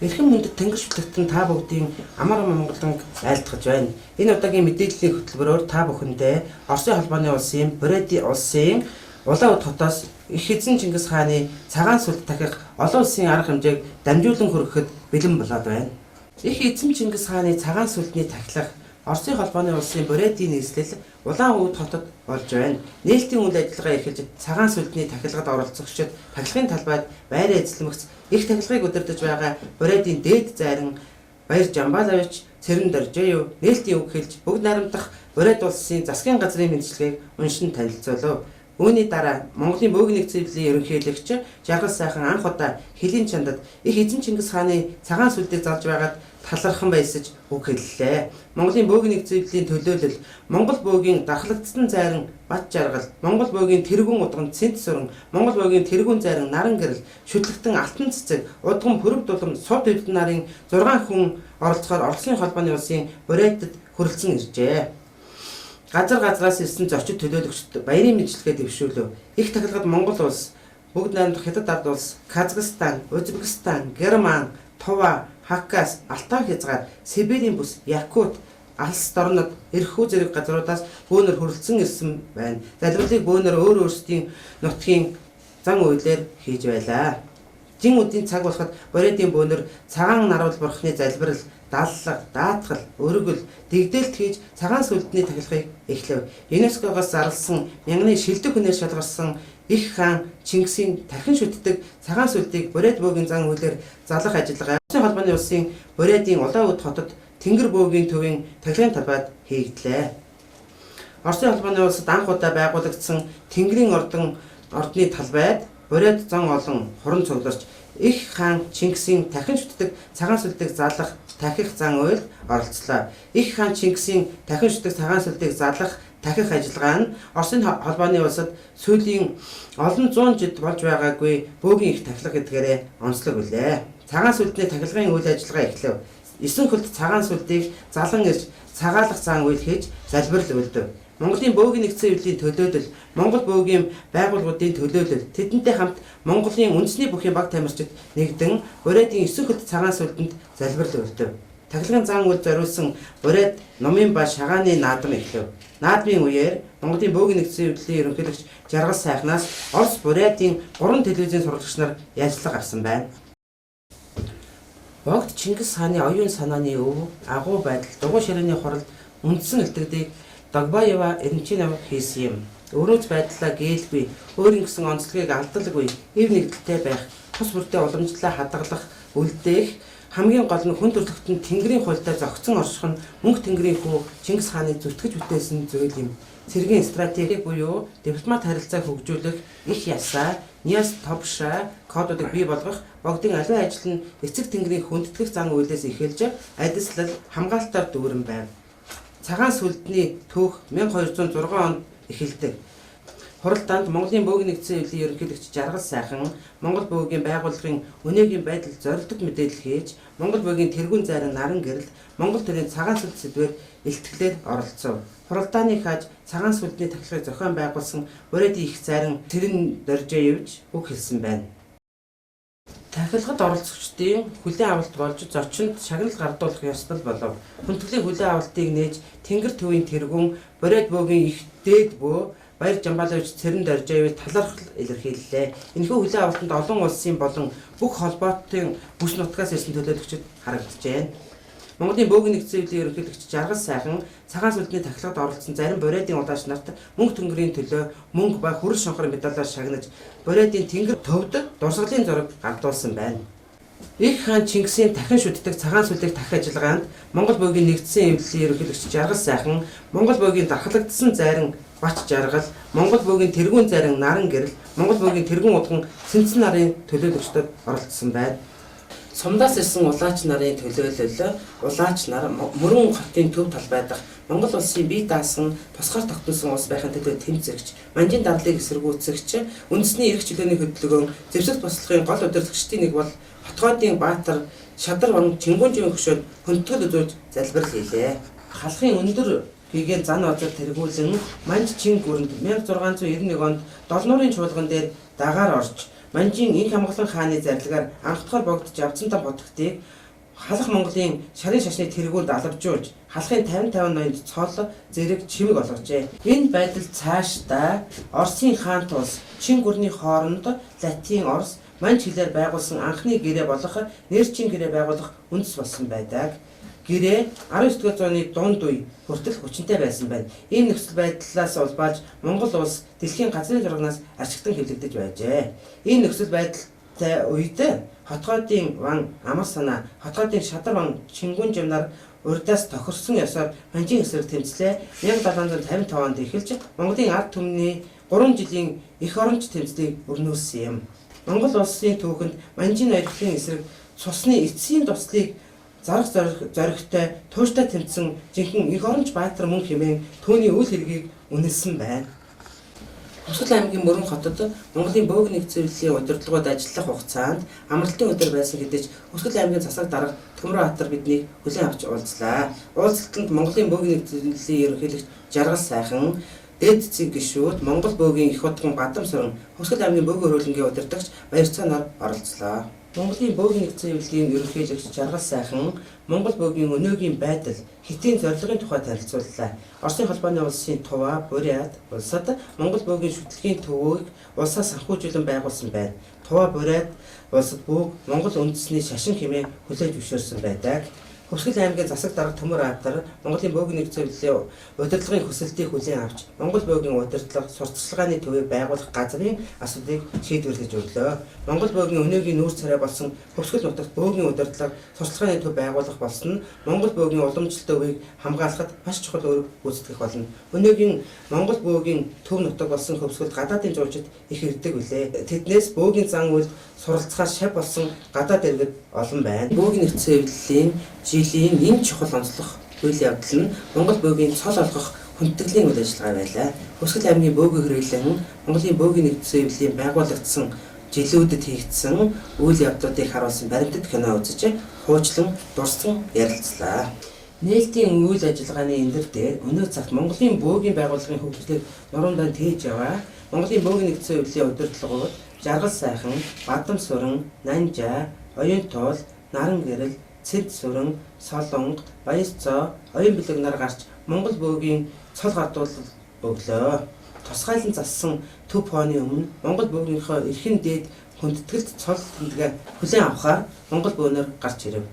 Эрхэм хүндэт тэнгэр шүтлэгтэн та бүгдийн амар Монголонг айлтгаж байна. Энэ удаагийн мэдээллийн хөтөлбөрөөр та бүхэндээ Оросын холбооны улсын Буряти улсын Улаан хотоос их эзэн Чингис хааны цагаан сүлд тахих олон улсын арга хэмжээг дамжуулан хүргэхэд бэлэн болоод байна. Их эзэн Чингис хааны цагаан сүлдний тахилга Оросын холбооны улсын Бурятийн нийслэл Улаан үүд хотод болж байна. Нээлтийн үйл ажиллагаа эрхэлж цагаан сүлдний тахилгад оролцогчид тахилгын талбайд байраа эзлэмэгц их тахилгыг удирдах байгаа Бурятийн дээд зайран Баяр Жамбалович Цэрэн Доржиев нээлтийн үг хэлж бүгд найрамдах Бурят улсын засгийн газрын мэдчилгээг уншин танилцуулав. Үүний дараа Монголын бөөгний нэгдсэн эвлэлийн ерөнхийлөгч Жаргал сайхан анх удаа хөлийн чандад их эзэн Чингис хааны цагаан сүлдийг залж байгаад талархан баясаж үг хэллээ. Монголын бөөгний нэгдсэн эвлэлийн төлөөлөл, Монгол бөөгийн дархлагдсан зайран Бат Жаргал, Монгол бөөгийн тэргүүн удган Цэнт Сүрэн, Монгол бөөгийн тэргүүн зайран Наран Гэрэл, шүтлэгтэн Алтан Цэцэг, удган Пүрэв Дулам, Сувд Эрдэнэ нарын 6 хүн оролцохоор Оросын холбооны улсын Бурятад хүрэлцэн иржээ. Газар газраас ирсэн зочид төлөөлөгчд баярын мэндчилгээ дэвшүүлв. Их тахилгад Монгол улс, бүгд найрамдах Хятад ард улс, Казахстан, Узбекистан, Герман, Тува, Хакас, Алтай хязгаар, Сибирийн бүс, Якут, алс дорнод, эрхүү зэрэг газруудаас бөөнөр хүрэлцэн ирсэн байна. Залбирлыг бөөнөр өөр өөрсдийн нутгийн зан үйлээр хийж байлаа. Жин үдийн цаг болоход Бурятын бөөнөр цагаан наруул бурхны залбирал, даллага, даатгал, өргөл, дэгдээлт хийж цагаан сүлдний тахилгыг эхлэв. ЮНЕСКО-гоос зарласан мянганы шилдэг хүнээр шалгарсан их хаан Чингисийн тархин шүтдэг цагаан сүлдийг Бурят бөөгийн зан үйлээр залах ажиллагаа Оросын холбооны улсын Бурятын Улаан үд хотод Тэнгэр бөөгийн төвийн тахилгын талбайд хийгдлээ. Оросын холбооны улсад анх удаа байгуулагдсан Тэнгэрийн ордон ордны талбайд Бурят зан олон хуран цугларч их хаан Чингисийн тархин шүтдэг цагаан сүлдийг залах тахих зан уйлд оролцлоо. Их хаан Чингисийн тархин шүтдэг цагаан сүлдийг залах тахих ажиллагаа нь Оросын холбооны улсад сүүлийн олон зуун жил болж байгаагүй бөөгийн их тахилга гэдгээрээ онцлог билээ. Цагаан сүлдний тахилгын үйл ажиллагаа эхлэв. Есөн хөлд цагаан сүлдийг залан ирж цагаалах зан үйл хийж залбирал үлдэв. Монголын бөөгийн нэгдсэн эвлэлийн төлөөлөл, Монгол бөөгийн байгууллагуудын төлөөлөл, тэдэнтэй хамт Монголын үндэсний бүхийн баг тамирчид нэгдэн Бурятын есөн хөлд цагаан сүлдэнд залбирал үлдэв. Тахилгын зан үйл зориулсан Бурят номын ба шагааны наадам эхлэв. Наадмын үеэр Монголын бөөгийн нэгдсэн эвлэлийн ерөнхийлөгч Жаргал сайхнаас Орос Бурятын 3 телевизийн сурлагч нар ялцлага авсан байна. Богд Чингис хааны оюун санааны өв, агуу байдал, дугуй ширээний хурал үндсэн илтгэдийг Догбаева Эренчинов хийсэн юм. Өрөөц байдлаа гэлгүй, өөрийн гэсэн онцлогийг алдалгүй, эв нэгдэлтэй байх, тус бүртээ уламжлалаа хадгалах, үлдээх, хамгийн гол нь хүн төрөлхтөнд тэнгэрийн хуультай зохицон орших нь мөнх тэнгэрийн хүү Чингис хааны зүтгэж бүтээсэн зүйл юм. Цэргийн стратеги буюу дипломат харилцааг хөгжүүлэх их ясаа, Ньяс Товша кодуудыг бий болгох богдын аливаа ажил нь эцэг тэнгэрийн хүндэтгэх зан үйлээс эхэлж адислал хамгаалтаар дүүрэн байв. Цагаан сүлдний түүх 1206 онд эхэлдэг. Хуралдаанд Монголын бөөгийн нэгдсэн эвлэлийн ерөнхийлөгч Жаргал сайхан Монгол бөөгийн байгууллагын өнөөгийн байдал зорилтод мэдээлэл хийж, Монгол бөөгийн тэргүүн зайран Наран гэрэл, Монгол төрийн цагаан сүлд сэдвээр илтгэлээр оролцов. Хуралдааны хааж цагаан сүлдний тахилгыг зохион байгуулсан Бурятын их зайран Цэрэн Доржиевич үг хэлсэн байна. Тахилгад оролцогчдын хүлээн авалт болж зочинд шагнал гардуулах ёслол болов. Хүндэтгэлийн хүлээн авалтыг нээж Тэнгэр төвийн тэргүүн Бурят бөөгийн их дээд бөө Баяр Жамбалович Цэрэн Доржиевич талархал илэрхийллээ. Энэхүү хүлээн авалтанд олон улсын болон бүх холбоотын бүс нутгаас ирсэн төлөөлөгчид харагджээ. Монголын бөөгийн нэгдсэн эвлэлийн ерөнхийлөгч Жаргал сайхан цагаан сүлдний тахилгад оролцсон зарим Бурятын улаач нарт мөнх тэнгэрийн төлөө мөнгө ба хүрэл шонхор медалаар шагнаж Бурятын тэнгэр төвд дурсгалын зураг гардуулсан байна. Их хаан Чингисийн дахин шүтдэг цагаан сүлийг тахих ажиллагаанд Монгол бөөгийн нэгдсэн эвлэлийн ерөнхийлөгч Жаргал сайхан, Монгол бөөгийн дархлагдсан зайран Бат Жаргал, Монгол бөөгийн тэргүүн зайран Наран гэрэл, Монгол бөөгийн тэргүүн удган Цэнцэн нарын төлөөлөгчдөд оролцсон байна. Сумдаас ирсэн улаач нарын төлөөлөл улаач нар Мөрөн хотын төв талбай дахь Монгол улсын бие даасан тусгаар тогтносон улс байхын төлөө тэмцэгч, манжин дарлыг эсэргүүцэгч, үндэсний эрх чөлөөний хөдөлгөөн, зэвсэгт бослогын гол удирдагчдын нэг бол Хотгоодын Баатар Шадар ван Чингүнжийн хөшөөд хүндэтгэл үзүүлж залбирал хийлээ. Халахын өндөр гэгээн зан озор тэргүүлэн Манж Чин гүрэнд 1691 онд Долнуурын чуулган дээр дагаар орж Манжийн Инх Амгалан хааны зарлагаар анхдгаар богдож Авцантан хотогтыг Халах Монголын шарын шашны тэргуунд алавжуулж халахын 50 ноёнд цол зэрэг чимэг олгожээ. Энэ байдал цаашдаа Оросын хаант улс Чин гүрний хооронд Латин, Орос, Манж хэлээр байгуулсан анхны гэрээ болох Нерчин гэрээ байгуулах үндэс болсон байдаг. Гэрээ 19-р зууны дунд үе хүртэл хүчинтэй байсан байна. Ийм нөхцөл байдлаас улбаалж Монгол улс дэлхийн газрын зурагнаас ашигтан хэвлэгдэж байжээ. Энэ нөхцөл байдалтай үед Хотгоодын ван Амар санаа, Хотгоодын шадар ван Чингүн жамнаар урдаас тохирсон ёсоор Манжийн эсрэг тэмцлээ. 1755 онд эхэлж Монголын ард түмний 3 жилийн эх оронч тэмцлийг өрнүүлсэн юм. Монгол улсын түүхэнд Манжийн ноёрхлын эсрэг цусны эцсийн дуслыг зарах зоригтой тууштай тэмцсэн жинхэнэ эх оронч баатар мөн хэмээн түүний үйл хэргийг үнэлсэн байна. Хусгал аймгийн Мөрөн хотод Монголын бөөх нэгдсэн удирдлагууд ажиллах хугацаанд амралтын өдөр байсан хэдий ч Хусгал аймгийн засаг дарга Төмөр Баатар биднийг хүлээн авч уулзлаа. Уулзалтанд Монголын бөөх нэгдсэн ерөнхийлөгч Жаргал Сайхан, дээд цэцгийн гишүүд, Монгол бөөгийн их удган Бадам Сүрэн, Хусгал аймгийн бөөгөн хөрвүүлэнгийн удирдагч Баярцаа нар оролцлоо. Монголын бөөгийн нэгдсэн хэвлэлийн ерөнхийлөгч Жаргал Сайхан Монгол бөөгийн өнөөгийн байдал, хэтийн зорилгын тухай танилцууллаа. Оросын холбооны улсын Тува, Бурят улсад Монгол бөөгийн шүтлэгийн төвийг улсаас санхүүжүүлэн байгуулсан байна. Тува, Бурят улсад бөөг Монгол үндэсний шашин хэмээн хүлээж зөвшөөрсөн байдаг. Хөвсгөл аймгийн засаг дарга Төмөр Баатар Монголын бөөгийн нэгдсэн хэвлэлийн удирдлагын хүсэлтийг хүлээн авч Монгол бөөгийн удирдлага сурталчилгааны төвийг байгуулах газрын асуудлыг шийдвэрлэж өглөө. Монгол бөөгийн өнөөгийн нүүр царай болсон Хөвсгөл нутагт бөөгийн удирдлага сурталчилгааны төв байгуулах болсон нь Монгол бөөгийн уламжлалт өвийг хамгаалахад маш чухал үүрэг гүйцэтгэх болно. Өнөөгийн Монгол бөөгийн төв нутаг болсон Хөвсгөлд гадаадын жуулчид их ирдэг билээ. Тэднээс бөөгийн зан үйлд суралцахаар шав болсон гадаад иргэд олон байна. Бөөгийн нэгдсэн хэвлэлийн жилийн энэ чухал онцлог үйл явдал нь Монгол бөөгийн цол олгох хүндэтгэлийн үйл ажиллагаа байлаа. Хөвсгөл аймгийн бөөгийн хэрэглэн Монголын бөөгийн нэгдсэн хэвлэлийн байгуулагдсан жилүүдэд хийгдсэн үйл явдлуудыг харуулсан баримтат кино үзэж хуучлан дурссан ярилцлаа. Нээлтийн үйл ажиллагааны эндэр дээр өнөө цагт Монголын бөөгийн байгууллагын хөгжлийг нурундаа тээж яваа Монголын бөөгийн нэгдсэн хэвлэлийн удирдлагууд Жаргал Сайхан, Бадам Сүрэн, Нанжаа, Оюун Туул, Наран Гэрэл, Цэд Сүрэн, Солонго, Баярцоо, Оюун Бэлэг нар гарч Монгол бөөгийн цол гардуулал өглөө. Тусгайлан зассан төв хооны өмнө Монгол бөөгийнхөө эрхэн дээд хүндэтгэлт цол тэмдэгэ хүлээн авахар Монгол бөөнөр гарч ирэв.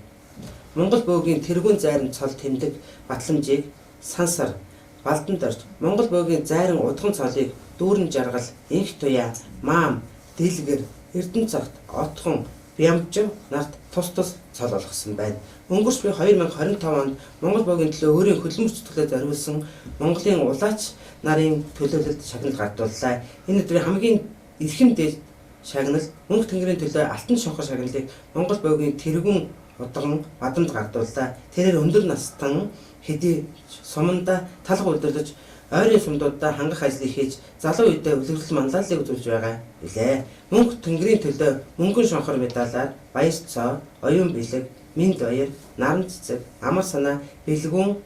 Монгол бөөгийн тэргүүн зайран цол тэмдэг батламжийг сансар Балдан дорж Монгол бөөгийн зайран удган цолыг Дүүрэн Жаргал, Инх Туяа, Маам, Дэлгэр, Эрдэнэ цогт, Отхон, Бямжив нарт тус тус цол олгосон байна. Өнгөрч буй 2025 онд Монгол бөөгийн төлөө өөрийн хөдөлмөр зүтгэлээ зориулсан Монголын улаач нарын төлөөлөлд шагнал гардууллаа. Энэ өдрийн хамгийн эрхэм дээд шагнал мөнх тэнгэрийн төлөө алтан шонхор шагналыг Монгол бөөгийн тэргүүн удган Бадамд гардууллаа. Тэрээр өндөр настан хэдий суманда талга удирдах ойрын сумдуудаа хангах ажлыг хийж залуу үедээ үлгэрдэл манлайллыг үзүүлж байгаа билээ. Мөнх тэнгэрийн төлөө мөнгөн шонхор медалаар Баяр цоо, Оюун Бэлэг, Мэнд Баяр, Наран цэцэг, Амар санаа, Бэлгүүн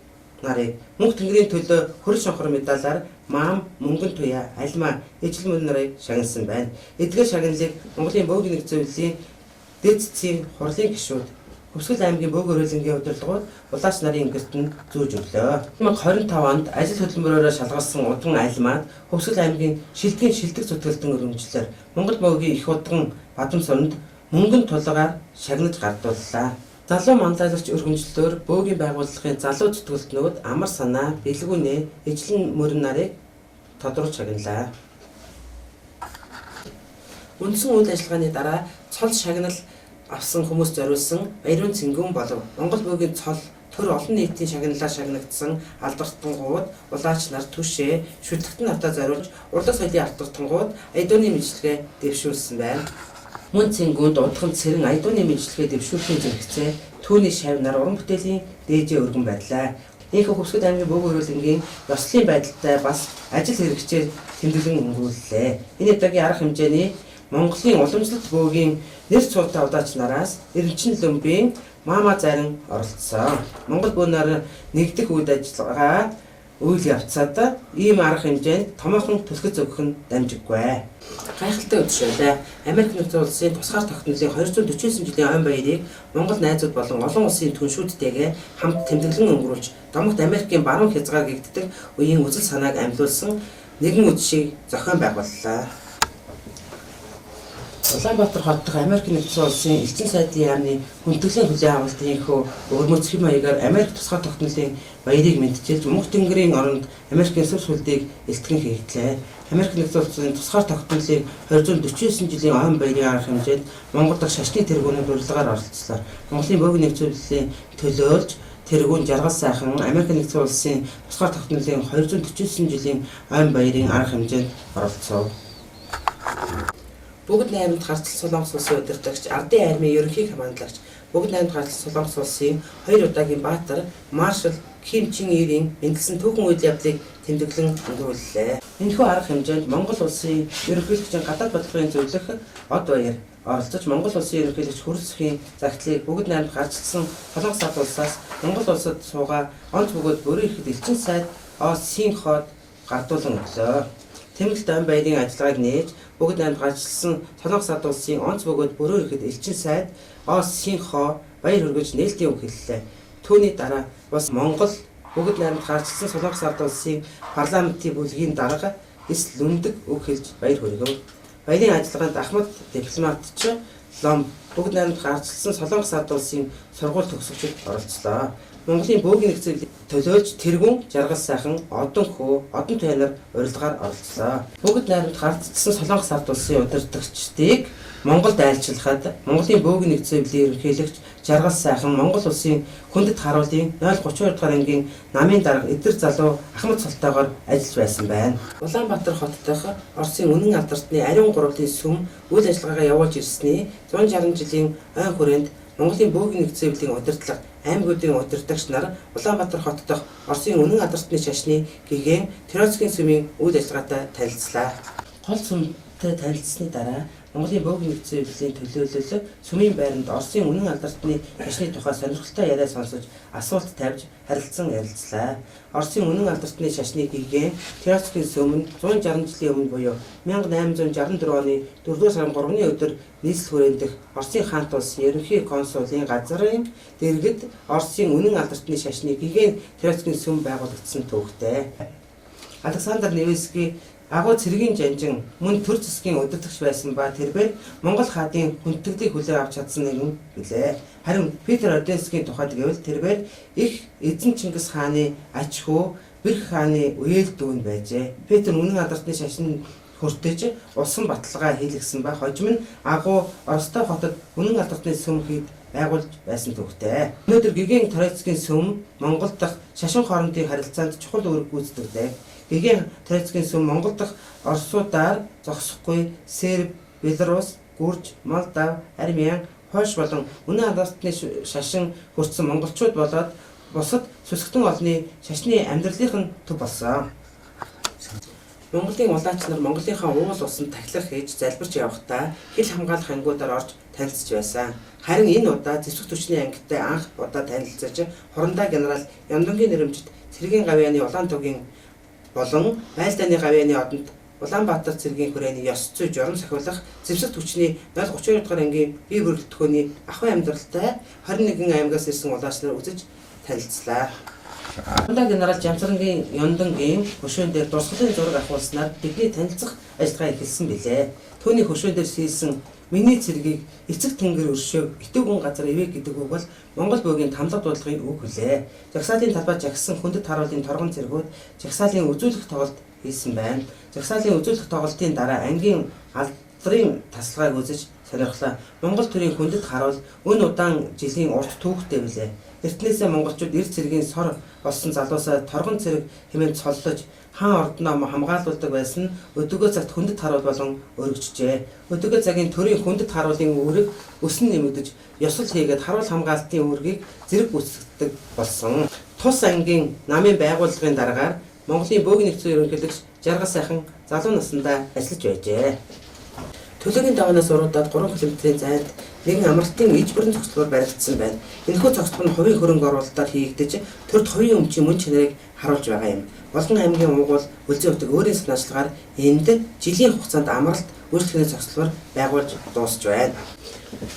нарыг мөнх тэнгэрийн төлөө хөрөл шонхор медалаар Маам, Мөнгөн Туяа, Альмаа, Ижил мөн нарыг шагналсан байна. Эдгээр шагналыг Монголын бөөгийн нэгдсэн хэвлэлийн дээд цэцгийн хурлын гишүүд Хөвсгөл аймгийн бөөгөн хөрвүүлэнгийн удирдлагууд улаач нарын гэрт нь зүүж өглөө. 2025 онд ажил хөдөлмөрөөрөө шалгарсан удган альмаад Хөвсгөл аймгийн шилдгийн шилдэг зүтгэлтэн өргөмжлөөр Монгол бөөгийн их удган Бадам суранд мөнгөн тулгаар шагнаж гардууллаа. Залуу манлайлагч өргөмжлөлөөр бөөгийн байгууллагын залуу зүтгэлтнүүд Амар санаа, Бэлгүүнээ, Ижлэн мөрөн нарыг тодруулж шагналаа. Үндсэн үйл ажиллагааны дараа цол шагнал авсан хүмүүс зориулсан Баярын цэнгүүн болов. Монгол бөөгийн цол төр олон нийтийн шагналаар шагнагдсан алдартангууд, улаач нар түшээ, шүтлэгтэн нартаа зориулж урлаг соёлын алдартангууд аядууны мэдлэгээ дэвшүүлсэн байна. Мөн цэнгүүнд удхан цэрэн аядууны мэдлэгээ дэвшүүлэхийн зэрэгцээ түүний шав нар уран бүтээлийн дээжээ өргөн байдлаа. Ийхүү Хөвсгөл аймгийн бөөгөн хөрвүүлэнгийн ёслолын байдалтай бас ажил хэрэгчээр тэмдэглэн өнгөрүүллээ. Энэ удаагийн арга хэмжээний Монголын уламжлалт бөөгийн нэр цуутай удаач нараас Эренчин Лүмбийн Мама зарин оролцсон. Монгол бөөнөр нэгдэх үйл ажиллагаа үйл явцаад ийм арга хэмжээнд томоохон түлхэц өгөх нь дамжиггүй. Гайхалтай өдөршөөлээ. Америк нэгдсэн улсын тусгаар тогтнолын 249 жилийн ойн баярыг Монгол найзууд болон олон улсын түншүүдтэйгээ хамт тэмдэглэн өнгөрүүлж, Домогт Америкийн баруун хязгаар гэгддэг үеийн үзэл санааг амилуулсан нэгэн үдшийг зохион байгууллаа. Улаанбаатар хот дахь Америк нэгдсэн улсын элчин сайдын яамны хүндэтгэлийн хүлээн авалтын ийнхүү өвөрмөцгийн маягаар Америк тусгаар тогтнолын баярыг мэдчилж, Мөнх Тэнгэрийн оронд Америкийн сүр сүлдийг элтгэн хийгдлээ. Америк нэгдсэн улсын тусгаар тогтнолын 249 жилийн ойн баярын арга хэмжээнд Монгол дахь шашны тэргүүнүүд урилгаар оролцлоо. Монголын бөөгний нэгдсэн төлөөлж тэргүүн Жаргал сайхан Америк нэгдсэн улсын тусгаар тогтнолын 249 жилийн ойн баярын арга хэмжээнд оролцов. Бүгд найрамд гарцал Солонгос улсын удирдагч, ардын армийн ерөнхий командлагч, бүгд найрамд гарцал Солонгос улсын хоёр удаагийн баатар маршал Ким Чин Ирийн мэндэлсэн түүхэн үйл явдлыг тэмдэглэн өнгөрүүллээ. Энэхүү арга хэмжээнд Монгол улсын ерөнхийлөгчийн гадаад бодлогын зөвлөх Од Баяр оролцож, Монгол улсын ерөнхийлөгч Хүрэлцэхийн загтлыг бүгд найрамд гарчилсан Солонгос ард улсаас Монгол улсад суугаа онц бөгөөд бүрэн эрхэд элчин сайд О Син Ход гардуулан өглөө. Тэмдэглэлт он баярын ажиллагааг нээж бүгд найрамд гарчилсан Солонгос ард улсын онц бөгөөд бүрэн эрхэд элчин сайд О Син Хо баяр хүргэж нээлтийн үг хэллээ. Түүний дараа бас Монгол бүгд найрамд гарчилсан Солонгос ард улсын парламентын бүлгийн дарга Эс Лүндэг үг хэлж баяр хүргэв. Баярын ажиллагаанд Ахмад дипломатч Лом бүгд найрамд гарчилсан Солонгос ард улсын сургууль төгсөгчид оролцлоо. Монголын бөөгийн нэгдсэн төлөөлж тэргүүн Жаргал сайхан Одон хөө Одон туянаар урилгаар оролцлоо. Бүгд найрамд гардцсан Солонгос ард улсын удирдагчдыг Монголд айлчлахад Монголын бөөгийн нэгдсэн ерөнхийлөгч Жаргал сайхан Монгол улсын хүндэт харуулын 032 дугаар ангийн намын дарга Эдэр залуу Ахмад цолтойгоор ажиллаж байсан байна. Улаанбаатар хот дахь Оросын үнэн алдартны ариун гурвлын сүм үйл ажиллагаагаа явуулж ирсний 160 жилийн ойн хүрээнд Монголын бөөгийн нэгдсэн удирдлага аймагуудын удирдагч нар Улаанбаатар хот дахь Оросын үнэн алдартны шашны гэгээн Троицкийн сүмийн үйл ажиллагаатай танилцлаа. Гол сүмтэй танилцсаны дараа Монголын бөөгийн нэгдсэн төлөөлөл сүмийн байранд Оросын үнэн алдартны шашны тухай сонирхолтой яриа сонсож, асуулт тавьж, харилцан ярилцлаа. Оросын үнэн алдартны шашны гэгээн Троицкийн сүм нь 160 жилийн өмнө буюу 1864 оны 4-р сарын 3-ны өдөр нийслэл хүрээнд дэх Оросын хаант улсын ерөнхий консулын газрын дэргэд Оросын үнэн алдартны шашны гэгээн Троицкийн сүм байгуулагдсан түүхтэй. Александр Невский агуу цэргийн жанжин мөн төр зэсгийн удирдагч байсан ба тэрбээр Монгол хаадын хүндэтгэлийг хүлээн авч чадсан нэгэн билээ. Харин Питер Орденскийн тухайд гэвэл тэрбээр их эзэн Чингис хааны ач хүү Бэрх хааны үеэл дүү нь байжээ. Питер үнэн алдартны шашин хүртэж улсан баталгаа хийлгэсэн ба хожим нь агуу Ростов хотод үнэн алдартны сүм хийд байгуулж байсан түүхтэй. Өнөөдөр гэгээн Троицкийн сүм Монгол дахь шашин хоорондын харилцаанд чухал үүрэг гүйцэтгэдэг. Гэгээн Троицкийн сүм Монгол дахь Оросуудаар зогсохгүй Серб, Белорус, Гүрж, Молдав, Армян, Польш болон үнэн алдартны шашин хүртсэн монголчууд болоод бусад сүсгтэн олны шашны амьдралынх нь төв болсон. Монголын улаач нар Монголынхаа уул усан тахилга хийж залбирч явахдаа хил хамгаалах ангиудаар орж танилцж байсан. Харин энэ удаа зэвсэг түвшний ангитай анх удаа танилцаж, хурандаа генерал Ямдунгийн нэрэмжит цэргийн гавьяаны улаан тугийн болон байлдааны гавьяаны одонд Улаанбаатар цэргийн хүрээний ёс зүй журам сахиулах зэвсэг түвшний 032 дугаар ангийн бие бүрэлдэхүүний ахуй амьдралтай 21 аймагаас ирсэн улаач нар үзэж танилцлаа. Хурандаа генерал Жамсарангийн Ёндонгийн хөшөөн дээр дурсгалын зураг авахулснаар бидний танилцах ажиллагаа эхэлсэн билээ. Түүний хөшөөн дээр сийлсэн миний цэргийг эцэг тэнгэр өршөөг итүүгүн газар ивэг гэдэг үг бол Монгол бөөгийн тамлага дуудлагын үг хүлээ. Жагсаалын талбай жагсан хүндэт харуулын торгон цэргүүд жагсаалын үзүүлэх тоглолт хийсэн байна. Жагсаалын үзүүлэх тоглолтын дараа ангийн алдрын тасалгааг үзэж сонирхлоо. Монгол төрийн хүндэт харуул өн удаан жилийн урт түүхтэй билээ. Эртнээсээ монголчууд эр цэргийн сор болсон залуусаа торгон цэрэг хэмээн цоллож хаан ордноо хамгаалуулдаг байсан нь өдөгөө цагт хүндэт харуул болон өргөжжээ. Өдөгөө цагийн төрийн хүндэт харуулын үүрэг өсөн нэмэгдэж, ёсол хийгээд харуул хамгаалтын үүргийг зэрэг гүйцэтгэдэг болсон. Тус ангийн намын байгууллагын дараагаар Монголын бөөгийн нэгдсэн ерөнхийлөгч Жаргал сайхан залуу насндаа ажиллаж байжээ. Төлөөгийн даваанаас уруудаад 3 км-ийн зайд нэгэн амралтын иж бүрэн зогсолбор баригдсан байна. Энэхүү зогсолбор нь хувийн хөрөнгө оруулалтаар хийгдэж, төрд хувийн өмчийн мөн чанарыг харуулж байгаа юм. Булган аймгийн уугуул Өлзий хотог өөрийн санаачлагаар энд жилийн хугацаанд амралт үйлчлэгээний зогсолбор байгуулж дуусч байна.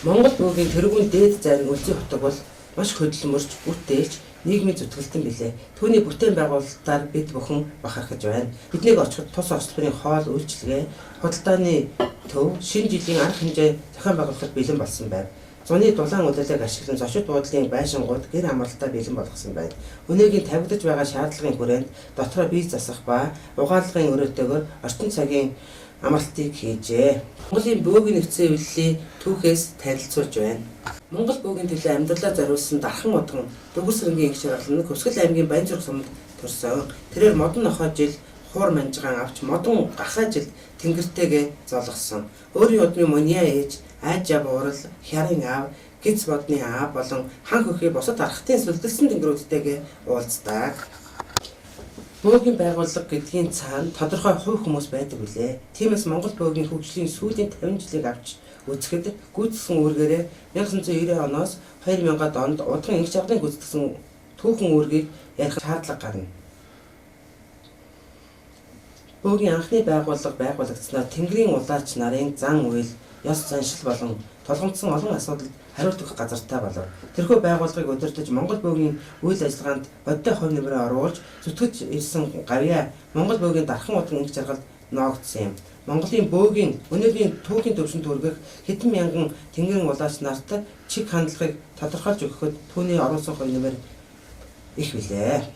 Монгол бөөгийн тэргүүн дээд зайр нь Өлзий хотог бол маш хөдөлмөрч, бүтээлч, нийгмийн зүтгэлтэн билээ. Түүний бүтээн байгуулалтаар бид бүхэн бахархаж байна. Биднийг очиход тус ослборын хоол үйлчилгээ, худалдааны төв, шинэ жилийн арга хэмжээ зохион байгуулахад бэлэн болсон байв. Зуны дулаан улирлыг ашиглан зочид буудлын байшингууд гэр амралтаа бэлэн болгосон байна. Өнөөгийн тавигдаж байгаа шаардлагын хүрээнд дотроо бие засах ба угаалгын өрөөтэйгээр орчин цагийн амралтыг хийжээ. Монголын бөөгийн нэгдсэн хэвлэлийн түүхээс танилцуулж байна. Монгол бөөгийн төлөө амьдралаа зориулсан Дархан Удган Дүгэр сэрэнгийн эгч жаргал нь Хөвсгөл аймгийн Баянзүрх сумд төрсөн. Тэрээр модон нохой жил хуур манжгаан авч модон гахай жилд тэнгэртэйгээ золгосон. Өөрийн удмын Муниа ээж, Аажа буурал, Хярын аав, Гиз модны аав болон хан хөхий бусад архтын сүлдэлсэн тэнгэрүүдтэйгээ уулздаг. Бөөгийн байгууллага гэдгийн цаана тодорхой хувь хүмүүс байдаг билээ. Тиймээс Монгол бөөгийн хөгжлийн сүүлийн 50 жилийг авч үзэхэд гүйцэтгэсэн үүргээрээ 1990 оноос 2000-ад онд Удган энх жаргалын гүйцэтгэсэн түүхэн үүргийг ярих шаардлага гарна. Бөөгийн анхны байгууллага байгуулагдсанаар Тэнгэрийн улаач нарын зан үйл, ёс заншил болон тулгамдсан олон асуудалд хариулт өгөх газартай болов. Тэрхүү байгууллагыг удирдах Монгол бөөгийн үйл ажиллагаанд бодит хувь нэмрээ оруулж зүтгэж ирсэн гавьяа Монгол бөөгийн Дархан Удган энх жаргалд ноогдсон юм. Монголын бөөгийн өнөөгийн түүхийн төвшөнд хүргэх хэдэн мянган тэнгэрийн улаач нарт чиг хандлагыг тодорхойлж өгөхөд түүний оруулсан хувь нэмэр их билээ.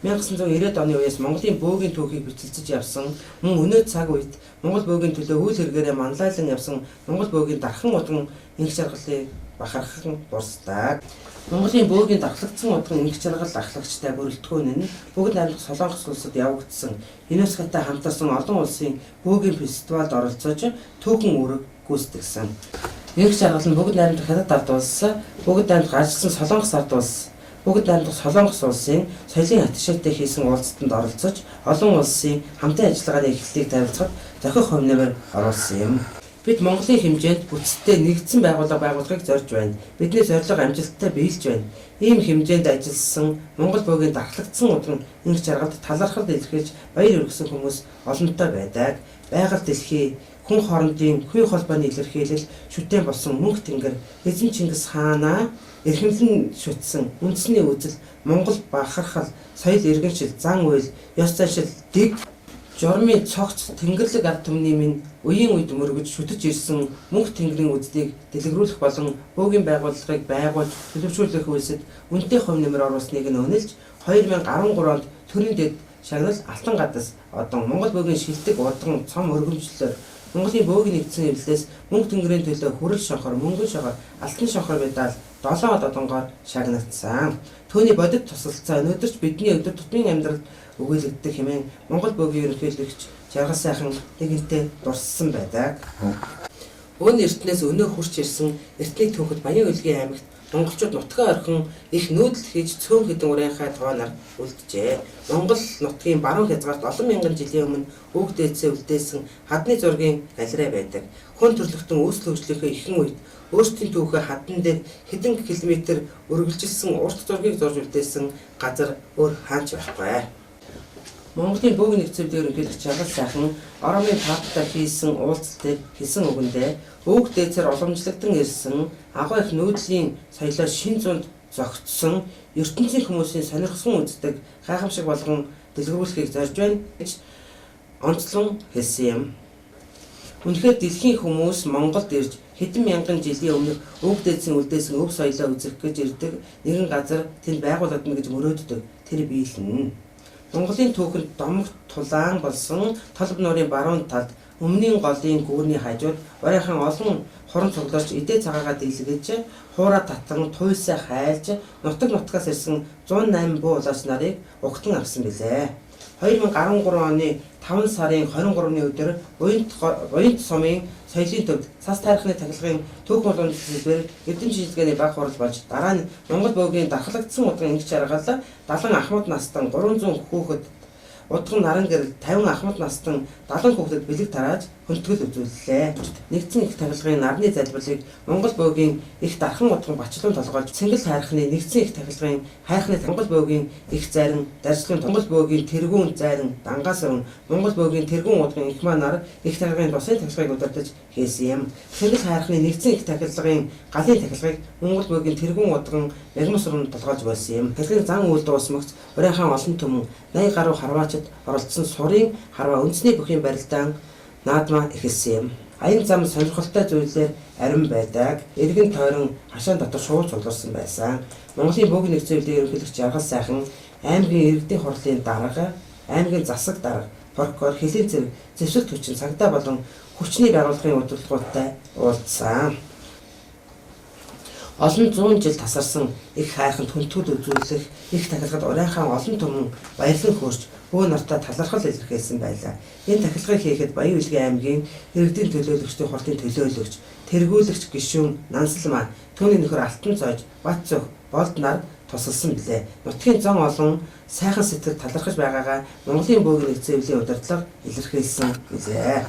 1990-ад оны үеэс Монголын бөөгийн түүхийг бичилцэж явсан, мөн өнөө цаг үед Монгол бөөгийн төлөө үйл хэрэгээрээ манлайлан явсан Монгол бөөгийн Дархан Удган энх жаргалыг бахархан дурсдаг. Монголын бөөгийн дархлагдсан удган энх жаргал ахлагчтай бүрэлдэхүүн нь бүгд найрамдах Солонгос улсад явагдсан ЮНЕСКО-тай хамтарсан олон улсын бөөгийн фестивалд оролцож түүхэн үүрэг гүйцэтгсэн. Энх жаргал нь бүгд найрамдах Хятад ард улс, бүгд найрамдах ажилласан Солонгос ард улс, бүгд найрамдах Солонгос улсын соёлын атташээтэй хийсэн уулзалтанд оролцож олон улсын хамтын ажиллагааны эхлэлийг танилцахад зохих хувь нэмэр оруулсан юм. Бид Монголын хэмжээнд бүтцтэй нэгдсэн байгууллага байгуулахыг зорж байна. Бидний зорилго амжилттай биелж байна. Ийм хэмжээнд ажилласан Монгол бөөгийн дархлагдсан удган энх жаргалд талархал илэрхийлж баяр хүргэсэн хүмүүс олонтой байдаг. Байгаль дэлхий хүн хоорондын хүй холбооны илэрхийлэл шүтэн болсон мөнх тэнгэр эзэн Чингис хаанаа эрхэмлэн шүтсэн үндэсний үзэл Монгол бахархал соёл иргэншил зан үйл ёс заншил дэг журмын цогц тэнгэрлэг ард түмний минь үеийн үед мөргөж шүтэж ирсэн мөнх тэнгэрийн үзлийг дэлгэрүүлэх болон бөөгийн байгууллагыг байгуулж төлөвшүүлэх үйлсэд үнэтэй хувь нэмэр оруулсныг нь үнэлж 2013 онд төрийн дэд шагнал Алтан гадас одон Монгол бөөгийн шилдэг удган цом өргөмжлөлөөр Монголын бөөгийн нэгдсэн хэвлэлээс мөнх тэнгэрийн төлөө хүрэл шонхор, мөнгөн шонхор, алтан шонхор медаль 7 одонгоор шагнагдсан. Түүний бодит тусалцаа өнөөдөр ч бидний өдөр тутмын амьдралд өгөөлөгддөг хэмээн Монгол бөөгийн ерөнхийлөгч Жаргал сайхан нэгэнтээ дурссан байдаг. Өн эртнээс өнөө хүрч ирсэн эртний түүхэд Баян өлгийн аймагт монголчууд нутгаа орхин их нүүдэл хийж цөөн хэдэн урианхай тооноор үлджээ. Монгол нутгийн баруун хязгаарт олон мянган жилийн өмнө өвөг дээдсээ үлдээсэн хадны зургийн галерей байдаг. Хүн төрөлхтөн үүсэл хөгжлийнхээ ихэнх үед өөрсдийн түүхээ хадан дээр хэдэн километр үргэлжилсэн урт зургийг зурж үлдээсэн газар өөр хаач байхгүй. Монголын бөөгийн нэгдсэн ерөнхийлөгч Жаргал сайхан Оромын паркта хийсэн уулзалт дээр хэлсэн үгэндээ өвөг дээдсээр уламжлагдсан ирсэн агуу их нүүдлийн соёлоо шин зуунд зогтсон ертөнцийн хүмүүсийн сонирхсон үздэг гайхамшиг болгон дэлгэрүүлэхийг зорж байна гэж онцлон хэлсэн юм. Үнэхээр дэлхийн хүмүүс Монголд ирж хэдэн мянган жилийн өмнөх өвөг дээдсийн үлдээсэн өв соёлоо үзэх гэж ирдэг нэгэн газар тэнд байгуулагдана гэж мөрөөддөг. Тэр биелнэ. Монголын түүхэнд домогт тулаан болсон толб нуурын баруун талд өмнөний голын гүүрний хажууд урынхан олон хуран цугларч эдээ цагаагаа дийлгэж хуура татан туйсаа хайлж нутаг нутгаас ирсэн 108 буу улаач нарыг угтан авсан билээ. 2013 оны 5 сарын 23-ны өдөр Уянт сумын соёлын төвд цас таархны тахилгын түүхэн уламжлал сэдвээр эрдэм шинжилгээний баг хурал болж дараа нь Монгол бөөгийн дархлагдсан удган энх жаргал 70 ахмад настан 300 хүүхэд Удган наран гэрэл 50 ахмад настан 70 хүүхдэд бэлэг тарааж хүндэтгэл үзүүллээ. Нэгдсэн их тахилгын нарны залбирлыг Монгол бөөгийн их дархан удган Бачлуун толгойлж Цэнгэл хайрхны нэгдсэн их тахилгын хайрхны Монгол бөөгийн их зайран Даржлын Монгол бөөгийн тэргүүн зайран Дангаас Монгол бөөгийн тэргүүн удган их нар их тахилгын тусын тахилгыг удирдах хийсэн юм. Цэнгэл хайрхны нэгдсэн их тахилгын галын тахилгыг Монгол бөөгийн тэргүүн удган Мягмас руу толгойлж болсон юм. Тахилгын зан үйл дуусмагц Урайхан олон түмэн 80 гаруй харваачид оролцсон сурын харваа үндэсний бүхийн барилдаан наадмаа эхэлсэн юм. Аян зам сонирхолтой зүйлээр арин байдаг. Эргэн тойрон хашаан дотор шууд цугларсан байсан. Монголын бөг нэгдсэн эвлийн ерөнхийлөгч Жаргал сайхан аймгийн иргэдийн хурлын дарга, аймгийн засаг дарга, прокурор, хөлийн цэрэг, зэвсэг хүчин, цагдаа болон хүчний байгууллагын удирдлагуудтай уулзсан. Олон зуун жил тасарсан их хайрханд хүндэтгэл үзүүлэх их тахилгад Урайхан олон түмэн баярлан хөөрч бөө нартаа талархал илэрхийлсэн байлаа. Энэ тахилгыг хийхэд Баян-Үлгэн аймгийн иргэдийн төлөөлөгчдийн хурлын төлөөлөгч, тэргүүлэгч гишүүн Нансалмаа, түүний нөхөр Алтан цойж, Бат цөх, Болд нар тусалсан билээ. Нутгийн зон олон сайхан сэтгэл талархаж байгаагаа Монголын бөөгийн нэгдсэн эвлийн удирдлага илэрхийлсэн билээ.